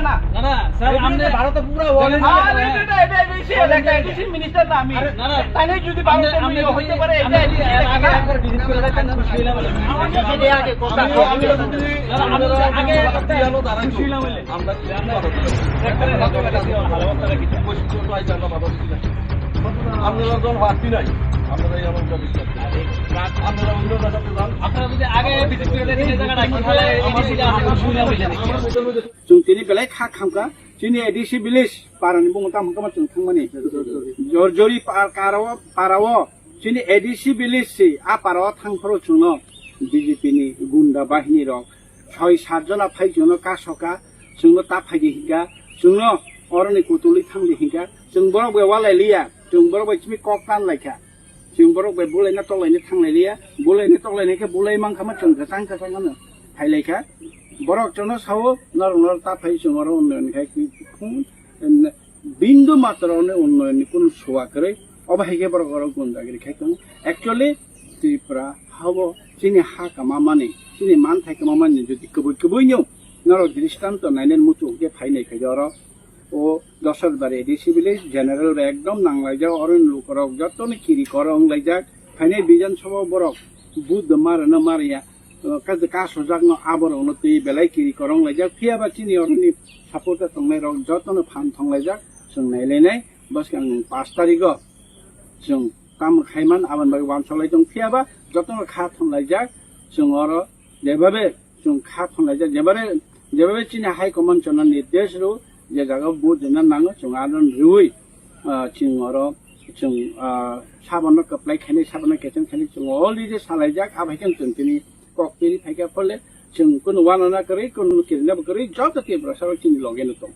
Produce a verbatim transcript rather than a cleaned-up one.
না, না, স্যার, আপনি ভারতে পুরো ওয়ার্ল্ড আরে, এটা, এটা, এটা এডিসি এলাকা, এডিসি মিনিস্টার না আমি। আরে, না, না। তাহলে যদি আপনি, ভারতে আপনি মিলিয়ে যদি, হইতে পারে, এটা আপনি যদি এডিসি এলাকা। আগে একবার ভিজিট করে দেখেন, খুশি হইলাম বলে। আমাকে যদি আগে কথা আমি, আমি বলে। যদি না, না, আমি যদি আগে কথা বলে। আমরা কি কথা বলবো? একটা কথা বলে। পশ্চিম বঙ্গ আইসা আমরা বাধা দিচ্ছি না। আপনারা যখন প্রার্থী নাই, আপনারা এই আমার কথা বিশ্বাস করেন। আপনারা অন্য জায়গাতে যান। আপনারা যদি আগে ভিজিট করে দেখেন, এই জায়গাটা কি, তাহলে এই জিনিসটা আপনারা খুশি হইলাম বলে। Chwng tini belai kha khamkha, chini A D C village parani bumung tamo khe ma chwng thangmani. Jorjori par-, karo, parao, chini A D C village si, a parao thangphuru chwngno B J P ni gunda bahini rok, soi sat jona phai chwngno kasoka, chwngno ta phaidi hinka, chwngno oroni kutulwi thangdi hinka, chwng borok bai walai liya, chwng borok bai chini kok tan laikha. Chwng borok bai bulaina toklaina thanglai liya, bulaina toklaina khe bulai mankha ma chwng kwchang kwchang ano phailaikha. Borok chwngno sao, norok norok ta phai chwng oro unnoyon khai khung, bindu matro ni unnoyon ni kunu suwa kwrwi, obo hai khe borok oro gundagiri khai tongo. Actually, Tripura hao chini ha kama mani, chini manthai kama mani jodi kwbwi kwbwi no norok dristanto nainani muchung khe phainai khai oro. O Dosar bari A D C village, general bai ekdom nanglaijak, oroni lukurok jotono kiri koro wnglaijak. Phainai Bidhan Sabha borok vote do maro na mariya, kaisa kasujak no aborok no twi belai kiri koro wnglaijak. Phiya ba chini oroni supporter tongnai rok jotono phan thonglaijak, chwng nailainai. Bwskang paanch tarikh o chwng tamo khaiman aboni bagwi uansuk lai tong, phiya ba jotono kha thumlaijak, chwng oro jebabe chwng kha thumlaijak, jebabe, jebabe chini high command chwngno nirdesh rw, je jaga vote rwna nango chwng aro rwui, ah, chwng oro chwng, ah, sabono kwplai khainai, sabono kecheng khainai chwng already salaijak, abo hai khe chwng tini kok twi phaikha phole chwng kunu uanana kwrwi, kunu kirina bo kwrwi, joto Tiprasa rok chini loge no tong.